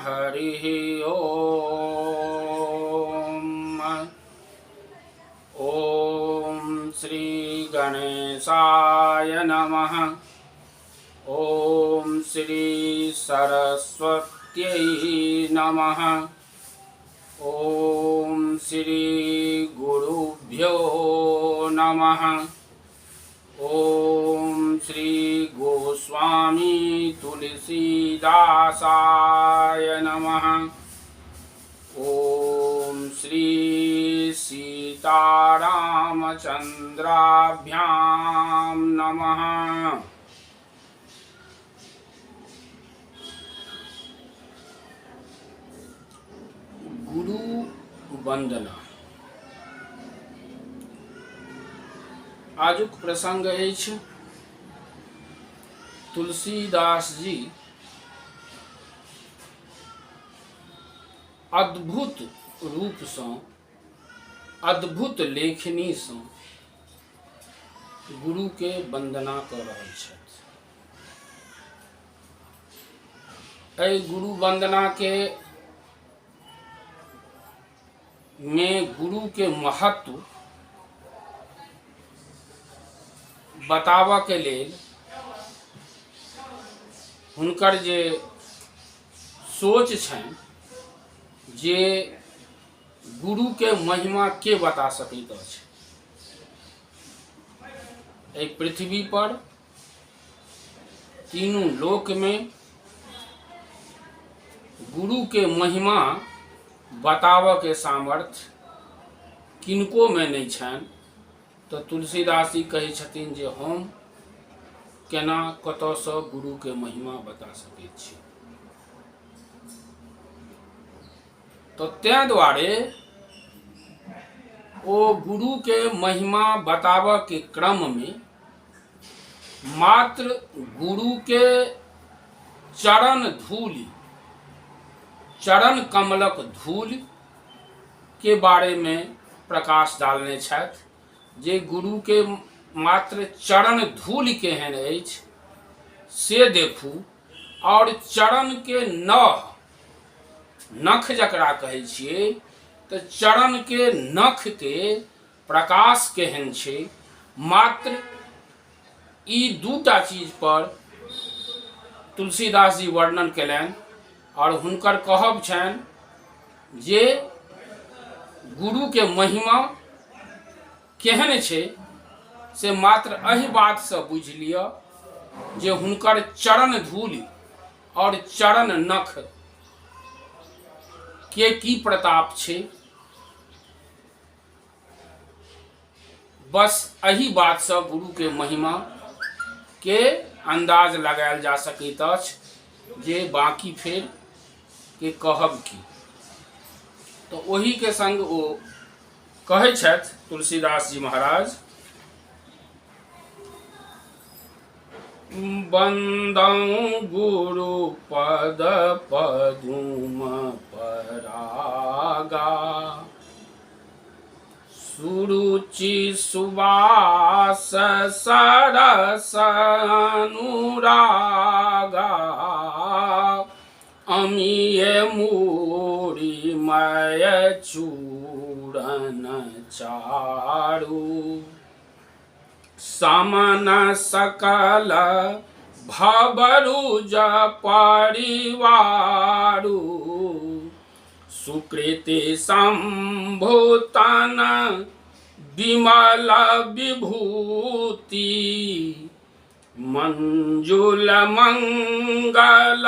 हरिः ॐ। ॐ श्री गणेशाय नमः। ॐ श्री सरस्वत्यै नमः। ॐ श्री गुरुभ्यो नमः। ॐ श्री गोस्वामी तुलसीदासाय नमः। ॐ श्री सीतारामचन्द्राभ्यां नमः। गुरु वन्दना। आजुक प्रसंग अछि, तुलसीदास जी अद्भुत रूपसँ, अद्भुत लेखनीसँ गुरुके वन्दना कऽ रहल छथि। एहि गुरु वन्दनाके मे गुरुके महत्व बताबऽके लेल हुनकर जे सोच छनि जे गुरुके महिमा के बता सकैत अछि एहि पृथ्वी पर, तीनू लोकमे गुरुके महिमा बताबऽके सामर्थ्य किनकोमे नहि छनि, तऽ तुलसीदास जी कहै छथिन जे हम केना कतऽसँ गुरुके महिमा बता सकैत छी? तऽ तेँ दुआरे ओ गुरुके महिमा बताबऽके क्रममे मात्र गुरुके चरण धूलि, चरण कमलक धूलि के बारेमे प्रकाश डालने छथि जे गुरुके मात्र चरण धूलि केहन अछि से देखू, आओर चरणके नह, नख जकरा कहै छियै, तऽ चरणके नखके प्रकाश केहन छै। मात्र ई दूटा चीज पर तुलसीदास जी वर्णन कयलनि, आओर हुनकर कहब छनि जे गुरुके महिमा केहन छै से मात्र एहि बातसँ बुझि लिअ जे हुनकर चरण धूलि आओर चरण नख के की प्रताप छै। बस एहि बातसँ गुरुके महिमा के अन्दाज लगायल जा सकैत अछि जे बाँकी फेर के कहब की। तऽ ओहिके संग ओ कहै छथि तुलसीदास जी महाराज, बंदौ गुरु पद पदुम परागा, सुरुचि सुवास सरस अनुरागा, अमिय मूरिमय चूरन चारू, समन सकल भबरुज परिवारू, सुकृति संभूतन विमल विभूति, मंजुल मंगल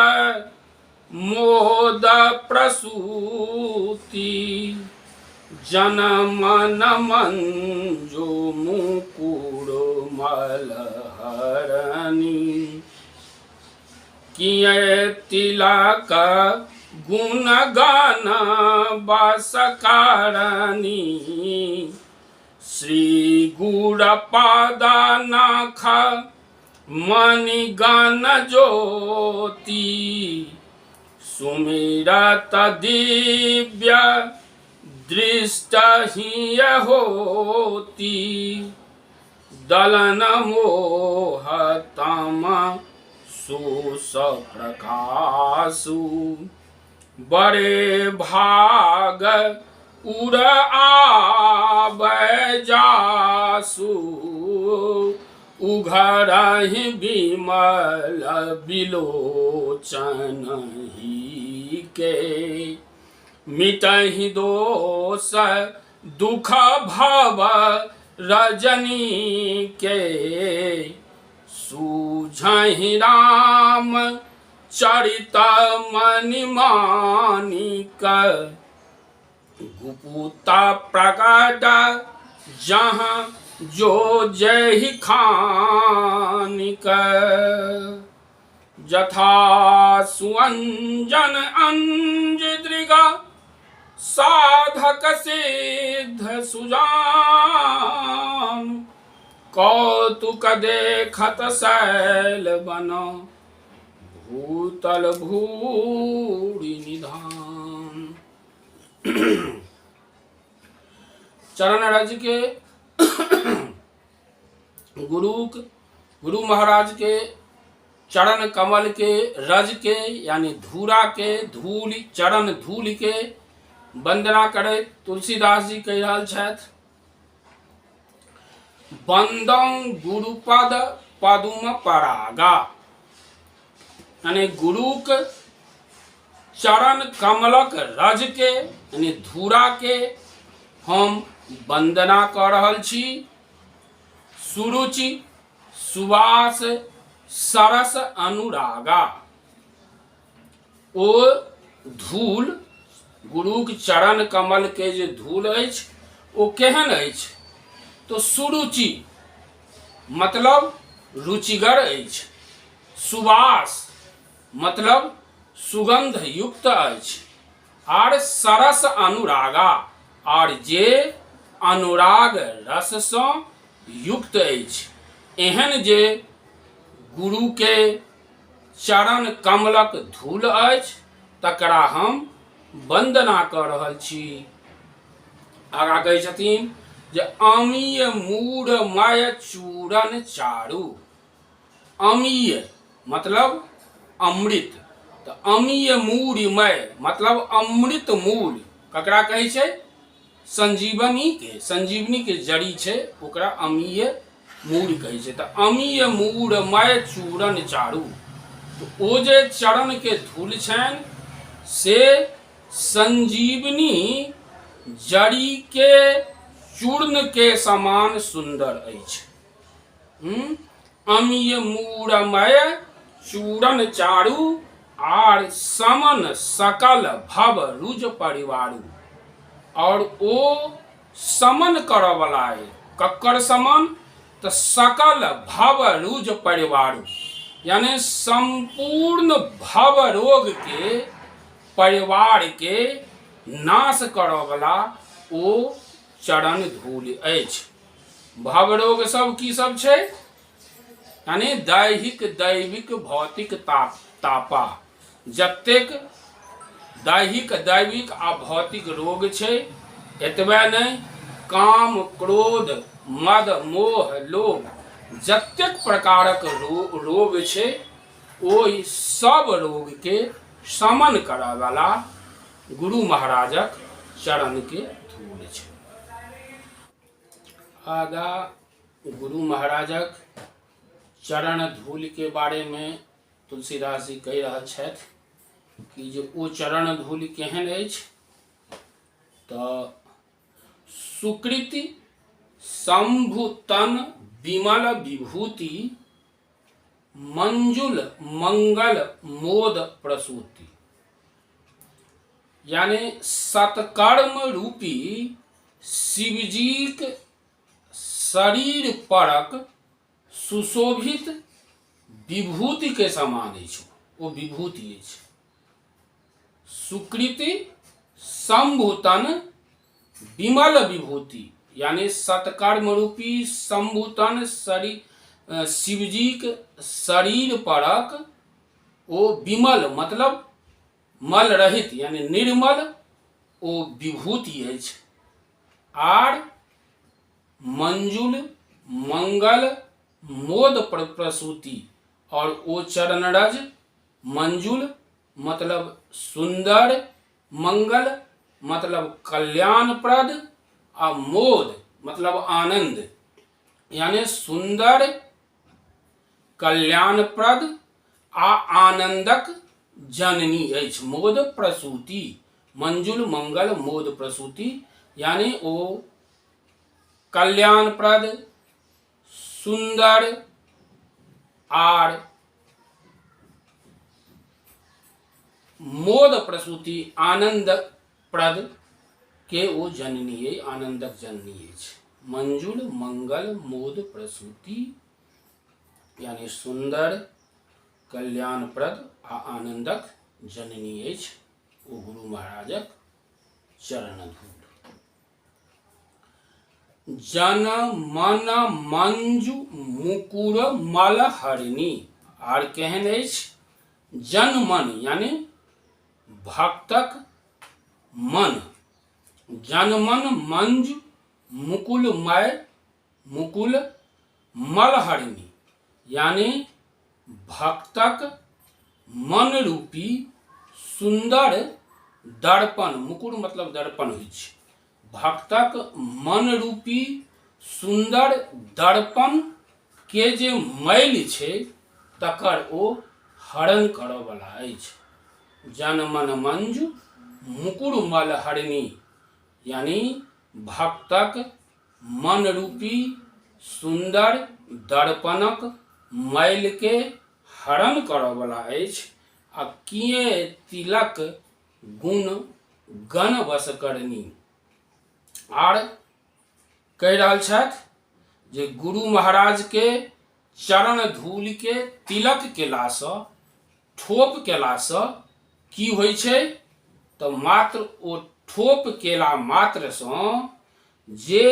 मोद प्रसूति, जन मन मंजु मुकुर मल हरनी, किए तिलक गुण गान बस करनी, श्री गुर पद नख मणि गण ज्योति, सुमिरत दिव्य दृष्ट ही होती, दलन मोह तम सुस प्रकाशु, बड़े भाग उड़ आबै जासु उघरहि विमल बिलोचन ही के मिटहि दोष दुख भव रजनी के सूझहि राम चरित मणि मानिक गुपुता प्रकट जहाँ जो जय खानिक जथा सुअंजन अंज दृगा साधक सिद्ध सुजान कौतुक देखत शैल बन भूतल भूरि निधान। चरण रज के गुरुक गुरु महाराज के चरण कमल के रज के यानी धूरा के धूल चरण धूल के वंदना करैत तुलसीदास जी कहि रहल छथि, वंदं गुरुपद पदुम परागा, यानी गुरुक चरण कमलक रज के यानी धूरा के हम वंदना कऽ रहल छी। सुरुचि सुवास सरस अनुरागा, ओ धूल गुरुक चरण कमल के जे धूल अछि ओ केहन अछि तो सुरुचि मतलब रुचिगर अछि, सुवास मतलब सुगंध युक्त अछि, आर सरस अनुरागा आर जे अनुराग रससँ युक्त अछि। एहन जे गुरुके चरण कमलक धूल अछि तकरा हम वन्दना कऽ रहल छी। आगाँ कहै छथिन जे अमीय मूढ़मय चूरन चारू, अमीय मतलब अमृत, तऽ अमीय मूढ़मय मतलब अमृत मूल ककरा कहै छै? संजीवनी के, संजीवनी के जड़ी छै ओकरा अमीय मूर कहै छै। तऽ अमीय मूरमय चूरन चारू, तऽ ओ जे चरण के धूल छनि से संजीवनी जड़ी के चूर्ण के समान सुंदर अछि। अमीय मूरमय चूरन चारू आर समन सकल भव रुज परिवारू, और ओ समन करऽवला अइ। ककर समन? तऽ सकल भव रुज परिवारू, यानी सम्पूर्ण भव रोग के परिवार के नाश करऽवला ओ चरण धूल अछि। भव रोग सब की सब छै? यानी दैहिक दैविक भौतिक तापा, जतेक दैहिक दैविक आ भौतिक रोग छै। एतबे नहि, काम क्रोध मद मोह लोभ जतेक प्रकारक रोग छै ओहि सब रोग के शमन करऽवला गुरु महाराजक चरण के धूल छै। आगा गुरु महाराजक चरण धूल के बारे में तुलसीदास जी कहि रहल छथि कि जे ओ चरण धूल केहन अछि तऽ सुकृति शंभु तन विमल विभूति मंजुल मंगल मोद प्रसूति, यानी सत्कर्म रूपी शिवजीक शरीर परक सुशोभित विभूति के समान अछि। ओ विभूति अछि। सुकृति शंभुतन विमल विभूति, यानी सत्कर्म रूपी शंभुतन शरीर शिवजीक शरीर परक ओ विमल मतलब मल रहित यानी निर्मल ओ विभूति अछि। आर मंजुल मंगल मोद प्रसूति, और ओ चरणरज मंजुल मतलब सुंदर मंगल मतलब कल्याणप्रद आ मोद मतलब आनंद, यानी सुंदर, कल्याणप्रद आ आनंदक जननी अछि। मोद प्रसूति, मंजुल मंगल मोद प्रसूति, यानी ओ कल्याणप्रद, सुंदर आर मोद प्रसूति, आनंदप्रद के ओ जननी अइ, आनंदक जननी अछि। मंजुल मंगल मोद प्रसूति यानी सुंदर, कल्याणप्रद आ आनंदक जननी अछि ओ गुरु महाराजक चरण धूल। जन मन मंजु मुकुर मल हरिणी, आर केहन अछि? जन मन यानी भक्तक मन, जन मन मंजु मुकुलमय मुकुल मलहरिणी यानी भक्तक मन रूपी सुन्दर दर्पण, मुकुर मतलब दर्पण होइ छै, भक्तक मन रूपी सुन्दर दर्पण के जे मैल छै तकर ओ हरण करऽवला अछि। जन मन मंजु मुकुर मल हरिणी यानी भक्तक मन रूपी सुन्दर दर्पणक मैलके हरण करऽवला अछि आ किए तिलक गुण गण वश करनी। आर कहि रहल छथि जे गुरु महाराज के चरण धूल के तिलक केलासँ, ठोप केलासँ की होइ छै? तऽ मात्र ओ ठोप केला मात्रसँ जे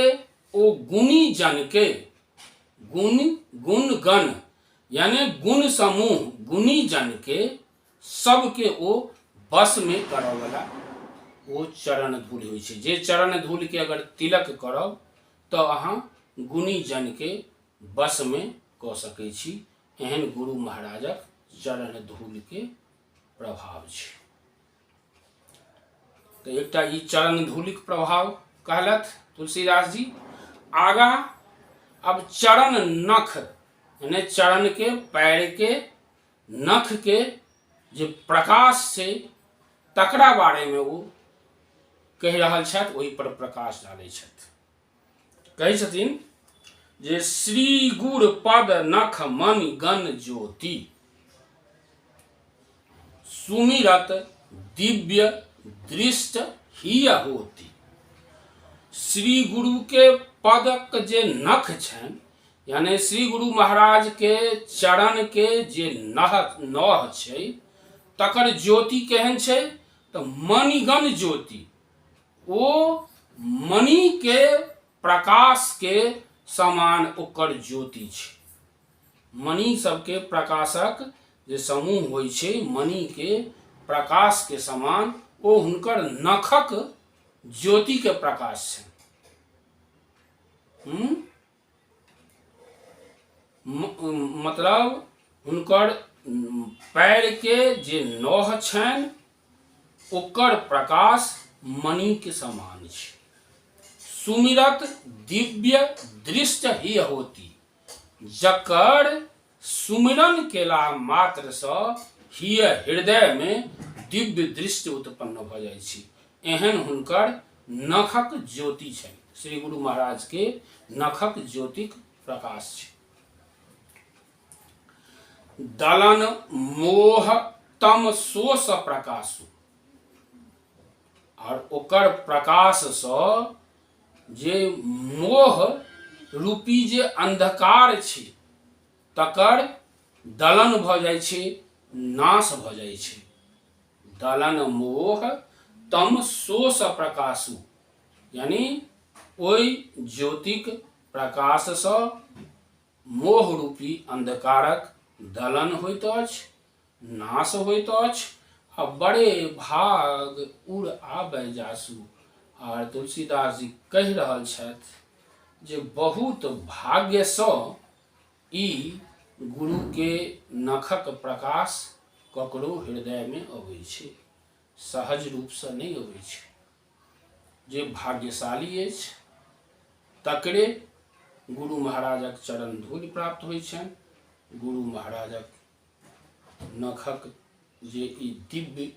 ओ गुणी जनके गुण गुण गण यानी गुण समूह गुणी जनके सबके ओ वशमे करऽवला ओ चरण धूल होइ छै। जे चरण धूलके अगर तिलक करब तऽ अहाँ गुणी जनके वशमे कऽ सकै छी। एहन गुरु महाराजक चरण धूलके प्रभाव छै। तऽ एकटा ई चरण धूलिक प्रभाव कहलथि तुलसीदास जी। आगा अब चरण नख यानी चरण के पैर के नख के जे प्रकाश छै तकरा बारेमे ओ कहि रहल छथि, ओहि पर प्रकाश डालै छथि। कहै छथिन जे श्री गुर पद नख मणि गण ज्योति सुमिरत दिव्य दृष्ट ही होती। श्री गुरु के पदक जे नख छनि यानी श्री गुरु महाराज के चरण के जे नह नह छै तकर ज्योति केहन छै? तऽ मणिगण ज्योति, ओ मणि के प्रकाश के समान ओकर ज्योति छै। मणि सबके प्रकाशक जे समूह होइ छै, मणि के प्रकाश के समान ओ हुनकर नखक ज्योति के प्रकाश छै। मतलब हुनकर पैर के जे नह छनि ओकर प्रकाश मणिके समान छै। सुमिरत दिव्य दृष्ट ही होती, जकर सुमिरन केला मात्रसँ हिय हृदयमे दिव्य दृष्टि उत्पन्न भऽ जाइ छै। एहन हुनकर नखक ज्योति छनि। श्री गुरु महाराज के नखक ज्योतिक प्रकाश छै। दलन मोह तम सोस प्रकाशु, और ओकर प्रकाशसँ जे मोह रूपी जे अंधकार छै तकर दलन भऽ जाइ छै, नाश भऽ जाइ छै। दलन मोह तम सोस प्रकाशु यानी ओहि ज्योतिक प्रकाशसँ मोह रूपी अंधकारक दलन होइत अछि, नाश होइत अछि आ बड़े भाग उड़ आबे जासू। आर तुलसीदास जी कहि रहल छथि जे बहुत भाग्यसँ ई गुरुके नखक प्रकाश ककरो हृदयमे अबै छै। सहज रूपसँ नहि अबै छै। जे भाग्यशाली अछि तकरे गुरु महाराजक चरण धूलि प्राप्त होइ छनि। गुरु महाराजक नखक जे ई दिव्य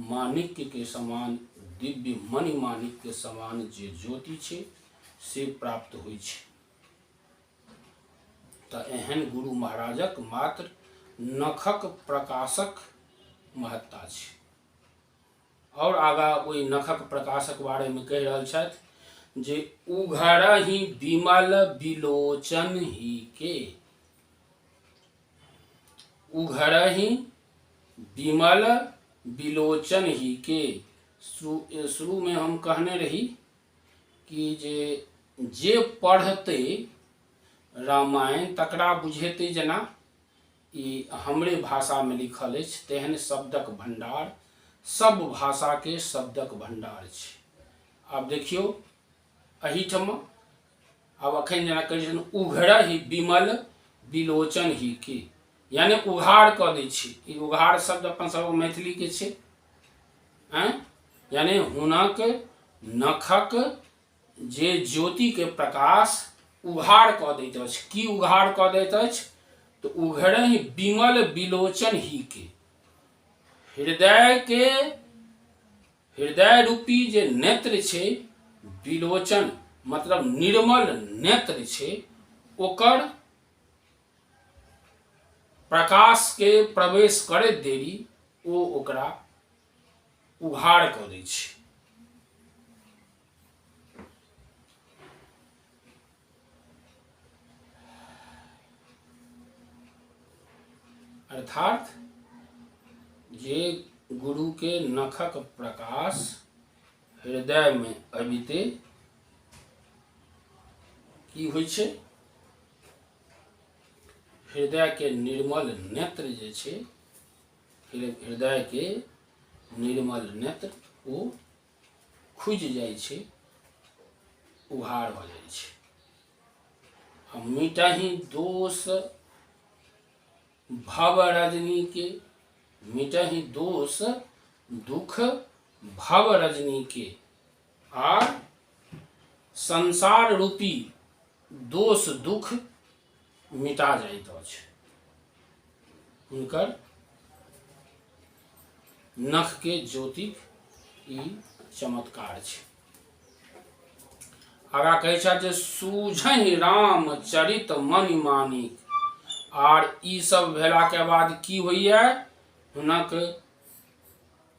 माणिक्यके समान, दिव्य मणि माणिक्यके समान जे ज्योति छै से प्राप्त होइ छै। तऽ एहन गुरु महाराजक मात्र नखक प्रकाशक महत्ता छै। आओर आगा ओहि नखक प्रकाशक बारेमे कहि रहल छथि जे उघरहि विमल विलोचन ही के, उघरहि विमल विलोचन ही के। शुरूमे हम कहने रही कि जे जे पढ़तै रामायण तकरा बुझेतै जेना ई हमरे भाषामे लिखल अछि, तेहन शब्दक भण्डार सब भाषाके शब्दक भण्डार छै। आब देखियौ एहिठाम आब अखन जेना कहै छथिन उघरहि विमल विलोचन ही के, यानी उघार कऽ दै छै। ई उघार शब्द अपन सब मैथिलीके छै। आँय, यानी हुनक नखक जे ज्योतिके प्रकाश उघार कऽ दैत अछि। की उघार कऽ दैत अछि? तऽ उघरहि विमल विलोचन ही के, हृदय के हृदय रूपी जे नेत्र छै, विलोचन मतलब निर्मल नेत्र छै, ओकर प्रकाश के प्रवेश करैत देरी ओ ओकरा उघार कऽ दै छै। अर्थात जे गुरु के नखक प्रकाश हृदय में अबिते की होइ छै? हृदय के निर्मल नेत्र जे छै, हृदय के निर्मल नेत्र ओ खुजि जाइ छै, उघार भऽ जाइ छै। आ मिटही दोष भव रजनी के, मिटही दोष दुख भव रजनी के, आ संसार रूपी दोष दुख मिटा जाइत अछि हुनकर नखके ज्योतिक ई चमत्कार छै। आगा कहै छथि जे सूझहि राम चरित मणि मानिक। आर ई सब भेलाके बाद की होइए? हुनक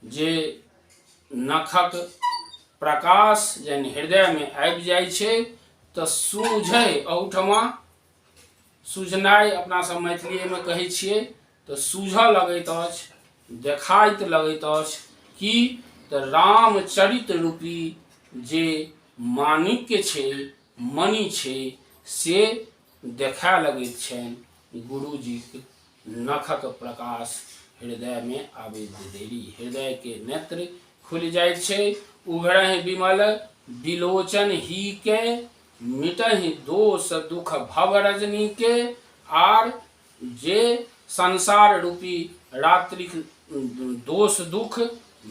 जे नखक प्रकाश जहन हृदयमे आबि जाइ छै तऽ सूझै, एहुठमा सूझनाइ अपना सब मैथिलीएमे कहै छियै, तऽ सूझऽ लगैत अछि, देखाइत लगैत अछि कि तऽ रामचरित रूपी जे माणिक्य छै, मणि छै, से देखाय लगैत छनि गुरुजीक नखक प्रकाश हृदयमे आबैत देरी हृदयके नेत्र खुलि जाइत छै। उघरहि विमल विलोचन ही के, मिटहि दोष दुख भव रजनी के, आर जे संसार रूपी रात्रिक दोष दुख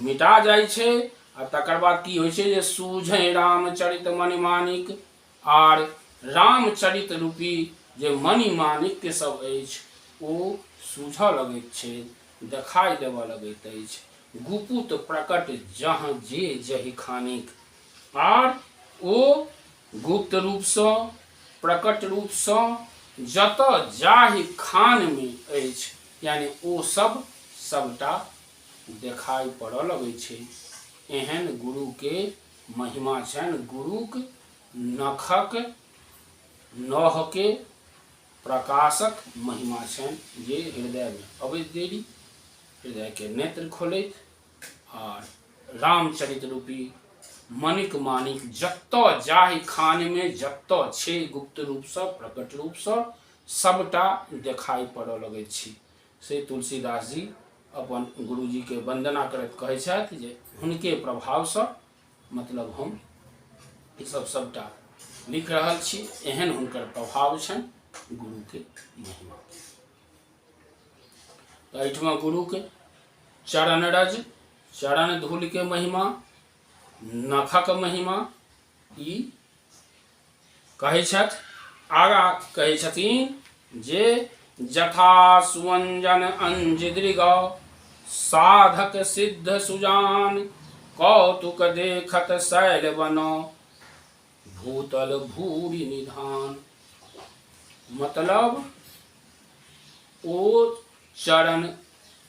मिटा जाइ छै। आ तकर बाद की होइ छै जे सूझै रामचरित मणिमानिक, आर रामचरित रूपी जे मणिमाणिक्य सब अछि ओ सूझऽ लगैत छै, देखाइ देबऽ लगैत अछि। गुपुत प्रकट जह जे जहि खानिक, आर ओ गुप्त रूपसँ प्रकट रूपसँ जतऽ जाहि खानमे अछि, यानी ओ सब सबटा देखाइ पड़ऽ लगै छै। एहन गुरुके महिमा छनि। गुरुक नखक नहके प्रकाशक महिमा छनि जे हृदयमे अबैत देरी हृदयके नेत्र खोलैत आर रामचरित रूपी मणिक माणिक जतऽ जाहि खानमे जतऽ छै गुप्त रूपसँ प्रकट रूपसँ सबटा देखाइ पड़ऽ लगैत छी। से तुलसीदास जी अपन गुरुजीके वन्दना करैत कहै छथि जे हुनके प्रभावसँ मतलब हम ईसब सबटा लिख रहल छी। एहन हुनकर प्रभाव छनि गुरुके महिमा। तऽ एहिठमा गुरुके चरण रज चरण धूलके महिमा, नखक महिमा ई कहै छथि। आगाँ कहै छथिन जे जथा सुअंजन अंज दृग साधक सिद्ध सुजान, कौतुक देखत शैल बन भूतल भूरि निधान। मतलब ओ चरण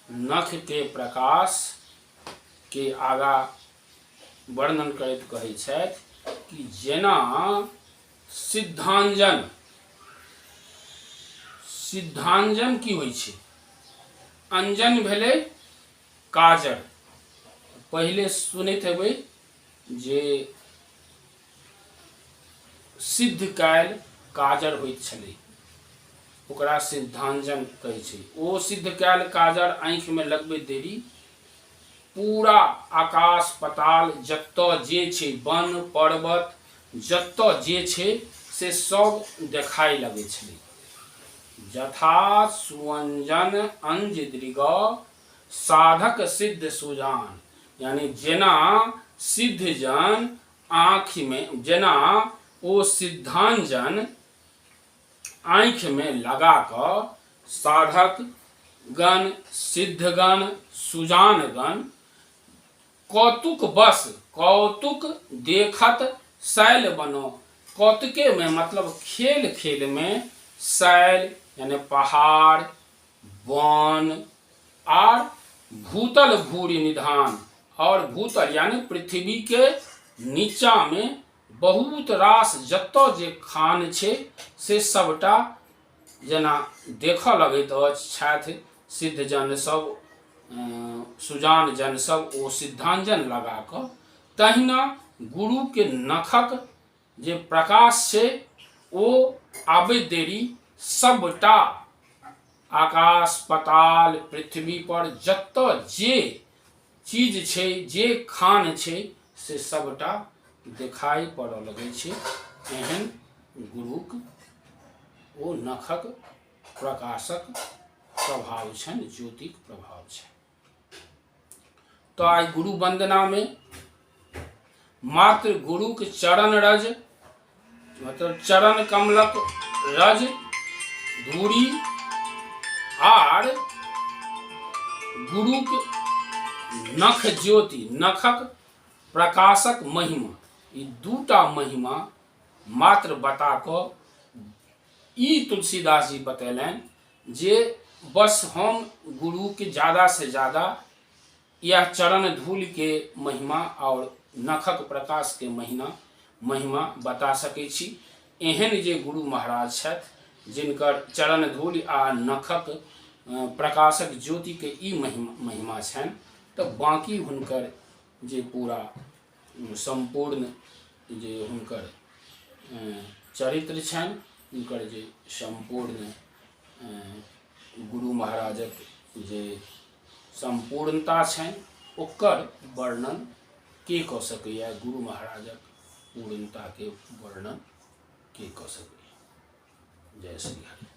नख के प्रकाश के आगा वर्णन करैत कहै छथि कि जेना सिद्धांजन, सिद्धांजन की होइ छै? अंजन भेलै काजर। पहिले सुनैत हेबै जे सिद्ध कयल काजर होइत छलै, ओकरा सिद्धांजन कहै छै। ओ सिद्ध कयल काजर आँखिमे लगबैत देरी पूरा आकाश पताल जतऽ जे छै, वन पर्वत जतऽ जे छै से सब देखाइ लगै छलै। जथा सुअंजन अंज दृग साधक सिद्ध सुजान, यानी जेना सिद्ध जन आँखिमे, जेना ओ सिद्धांजन आँखिमे लगा कऽ साधक गण, सिद्धगण, सुजानगण कौतुक बस कौतुक देखत शैल बनो। कौतुके में मतलब खेल खेल में शैल यानी पहाड़, वन आर भूतल भूरि निधान, और भूतल यानी पृथ्वी के नीचा में बहुत रास जतऽ जे खान छै से सबटा जेना देखऽ लगैत अछि छथि सिद्धजन सब, सुजान जन सब ओ सिद्धांजन लगा कऽ, तहिना गुरुके नखक जे प्रकाश छै ओ आबैत देरी सबटा आकाश पताल पृथ्वी पर जतऽ जे चीज छै, जे खान छै से सबटा देखाइ पड़ऽ लगै छै। एहन गुरुक ओ नखक प्रकाशक प्रभाव छनि, ज्योतिक प्रभाव छनि। तऽ आइ गुरु वन्दनामे मात्र गुरुक चरण रज, मतलब चरण कमलक रज धूरी आर गुरुक नख ज्योति, नखक प्रकाशक महिमा, ई दूटा महिमा मात्र बता कऽ ई तुलसीदास जी बतेलनि जे बस हम गुरुके ज़्यादा से ज़्यादा यह चरण धूल के महिमा और नखक प्रकाश के महिमा बता सकै छी। एहन जे गुरु महाराज छथि जिनकर चरण धूल आ नखक प्रकाशक ज्योति के ई महिमा छनि, तऽ बाँकी हुनकर जे पूरा सम्पूर्ण जे हुनकर चरित्र छनि, हुनकर जे सम्पूर्ण गुरु महाराजक जे सम्पूर्णता छनि, ओकर वर्णन के कऽ सकैए? गुरु महाराजक पूर्णताके वर्णन के कऽ सकैए? जय श्री हरि।